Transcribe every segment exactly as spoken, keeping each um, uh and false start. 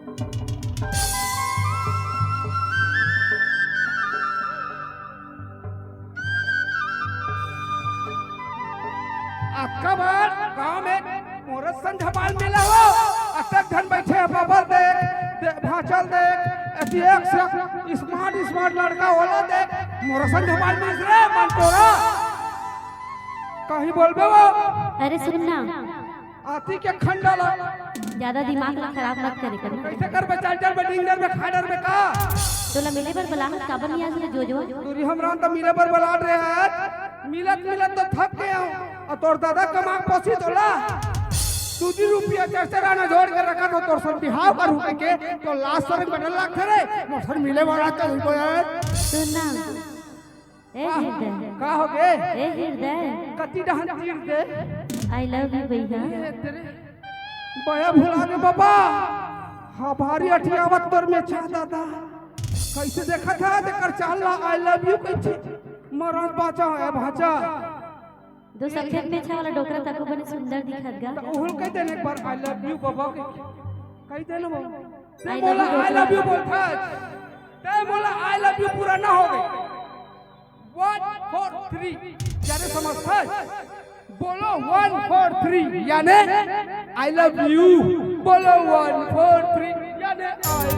अतका बड़ गांव में मोर संग झपाल मिले हो, अतक झन बइठे हे, बबा देख, दे, भांचल देख, एती एक से एक smart smart लड़का ओला देख, मोर संग झपाल मिलिस रे, मन तोरा। कहीं बोलबे वो? अरे सुन ना। आती के खंडा ला। ज्यादा दिमाग ला खराब मत करे कर। कैसे कर बे, चाल चाल बे, डिंग डर बे, खा डर बे का? तोला मिले बर बलाहत काबर नहीं आज रे जोजवा? दूरी हमरान तो मिले बर बलात रहे आज। मिलत मिलत तो थक गए हूँ। और तोर दादा कमा पोसी तोला। दू दी रुपया चार चार आना जोड़ के रखा तो तोर सन बिहाव करू के, तो लास्ट सरंग बदल लागथे रे। मोर सन मिले वाला तो हुई को यार। सुन ना। ए का, हृदय। का हो गे? ए हृदय। कति डहन तीर दे? I love you भैया। ए तेरे बया भुला गे बाबा। हाँ, भारी अठियावत तोर मेछा दादा। कैसे देखत हे तेकर चाल ला, I love you कैसे? मरत बाचा है भाचा। दो सफेद मेछा वाला डोकरा तको बने सुंदर दिखत गा। तो उहुल कह देने एक बार I love you बाबा के। कह देने वो। ते I love बोला you I love you डोकरा। बोलता है। ते बोला I love you पूरा ना हो गई। One four three याने समझता है? बोलो one four three याने I love you। बोलो one four three याने I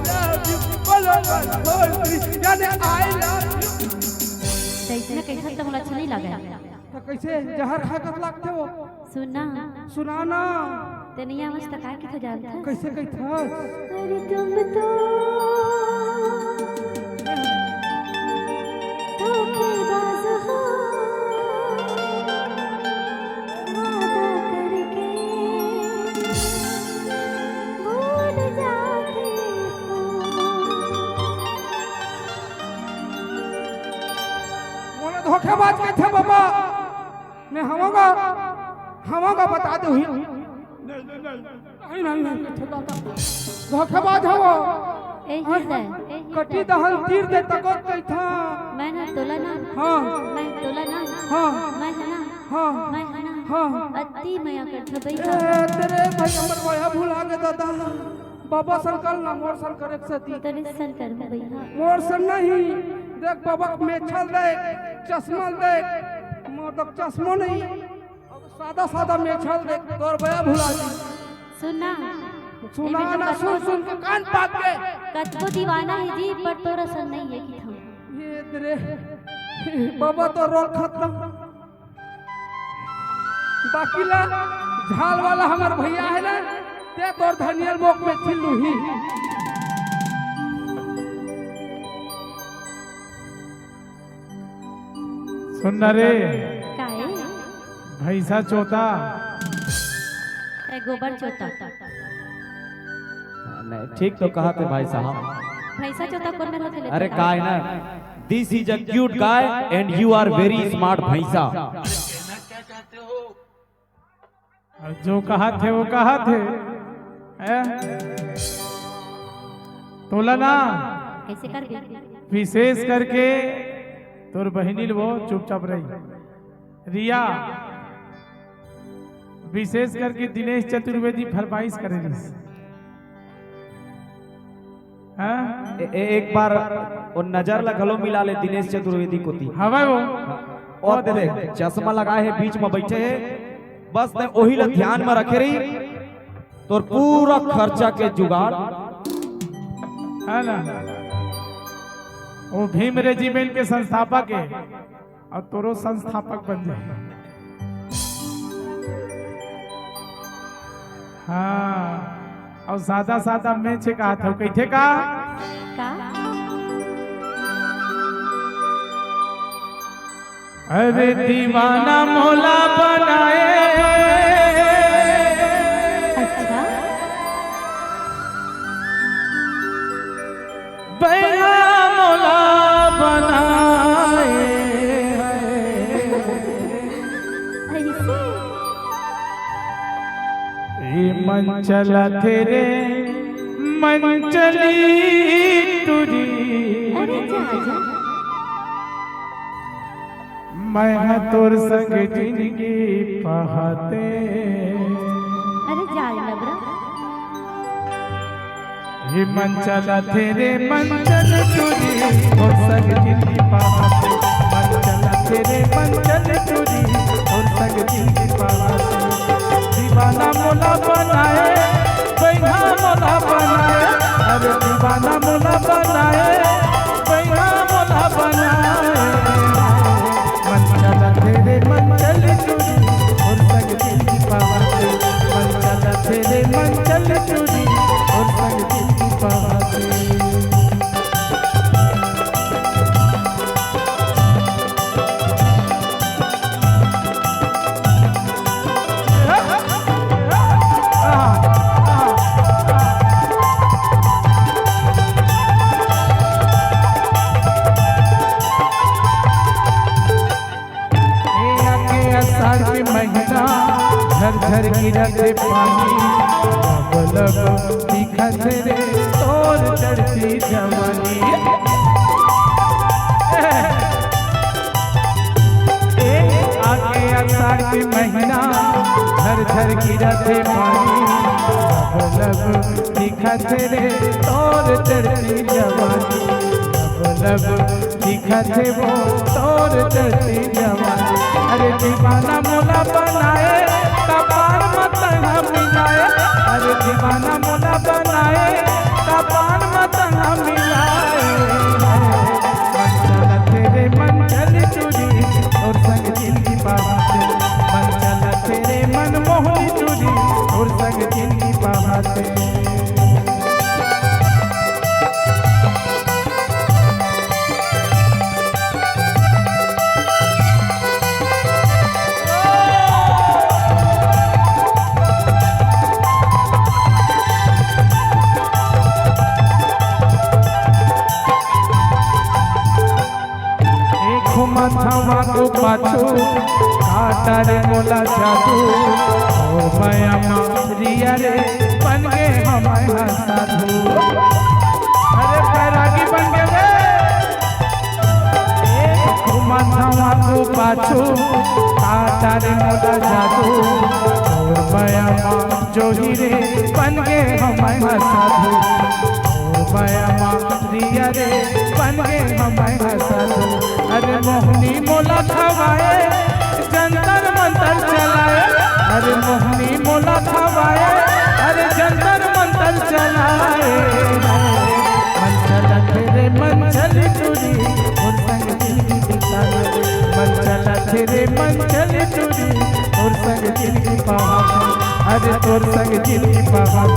love you। बोलो one four three याने I love you। कैसे ना कैसे तो मोला अच्छा नहीं लगा। तो कैसे जहर खा कस लागथे वो? सुना। सुना ना। ते नहीं आवाज तक आके तो जानता। कैसे कहता? अरे तुम तो धोखेबाज हो, वादा करके भूल जाते हो। मोला धोखेबाज कहथे बाबा। मैं हवंगा, हवंगा बता दे हुई। नहीं, नहीं, नहीं, नहीं, नहीं, नहीं, नहीं, धोखेबाज हवो। ए हृदय, ए हृदय। कटी दहन तीर दे तको कैथा। मैं ना तोला ना। हाँ। मैं तोला ना। हाँ। मैं है ना। हाँ। मैं है ना। हाँ। अति मया करथो ए, भैया। तेरे भाई हमर मया भुला गे दादा। बाबा संकल ना, मोर संकल एक सती। तोरे संकल में भैया। मोर सन नहीं, देख बाबा मेछल देख, चश्मा देख, मतलब चश्मो नहीं, सादा सादा मेछल देख, तोर बया भुला दी। सुन ना। सुना एमे तो ना, सुन कतको सुन के कान पाक के। कतको दीवाना है जी, पर तोरा सन नहीं है कि हम। ये तेरे बाबा तो रोल खत्म। बाकी ला झाल वाला हमर भैया है ना, ते तोर धनियल मोक में छिल्लू ही। सुन ना रे। काहे? भैंसा चोता। ए गोबर चोता। नहीं, ठीक तो कहा थे भाई साहब। भैंसा चोता कौन में होते लेते अरे का? काय ना, this is a cute guy and you are very smart भैंसा। जो कहा थे वो कहा थे। हैं? तोला ना कैसे कर गए? विशेष करके तोर बहिनी ल वो चुपचाप रही। रिया, विशेष करके दिनेश चतुर्वेदी फरमाइश करे रिस। हाँ? ए, ए, एक बार वो नजर ला घलो मिला ले दिनेश चतुर्वेदी कोती। हवय वो। और दे दे, चश्मा लगाए हे, बीच में बैठे हे, बस ते ओही ला ध्यान में रखे रही, तोर पूरा खर्चा के जुगाड़। है ना? वो भीम रेजिमेंट के संस्थापक है। अउ तोरो संस्थापक बन जाही। हाँ, अउ सादा सादा मेछे कहत हव, कहिथे का? का? अरे दीवाना मोला बनाए। अच्छा। बइहा मोला बनाए हवे। अइसे? ए मन चलत हे रे, मन चली टुरी। अरे जा, जा। मैं ह तोर संग जिनगी पहाते। अरे जा लबरा। हे मन चलथे रे मन चल टूरी, तोर संग जिनगी पावत। मन चलथे रे मन चल टूरी, तोर संग जिनगी पावत। दीवाना मोला बनाए, बैहा मोला बनाए, अरे दीवाना मोला बनाए, बैहा मोला बनाए। मन चलथे रे मन चल टूरी, तोर संग जिनगी पावत। मन चलथे रे मन चल टूरी, तोर संग जिनगी पावत। ए आके आषाढ़ के महीना, झरझर गिरत हे पानी, लब लब दिखत रे तोर चढ़ती जवानी। ए आके आषाढ़ के महीना, झरझर गिरत हे पानी, लब लब दिखत रे तोर चढ़ती जवानी। लब लब दिखत हे वो तोर चढ़ती जवानी। अरे दीवाना मोला बनाए, कपार म तंहा मिलाए। अरे दीवाना मोला बनाए, कपार म तंहा मिलाए। मन चलथे रे मन चल टूरी, तोर संग जिनगी पावत। मन चलथे रे मन मोहनी टूरी, तोर संग जिनगी पावत। ए घूमत हवा को पाछू, काटा रे मोला जादू, ओ मया मारिया रे, बन गे हमय हा साधु। अरे बैरागी बन गे रे। ए घूमत हवा को पाछू, काटा रे मोला जादू, ओ मया मा जोही रे, बन गे हमय हा साधु। ओ मया मारिया रे, बन गे हमय हा साधु। अरे मोहनी मोला खवाए, जंतर मंतर चलाए। अरे मोहनी मोला खवाए, अरे जंतर मंतर चलाए। मन चलथे रे मन चल टूरी, तोर संग जिनगी बिताए। मन चलथे रे मन चल टूरी, तोर संग जिनगी पावत। अरे तोर संग जिनगी पावत।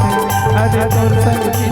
अरे तोर संग जिनगी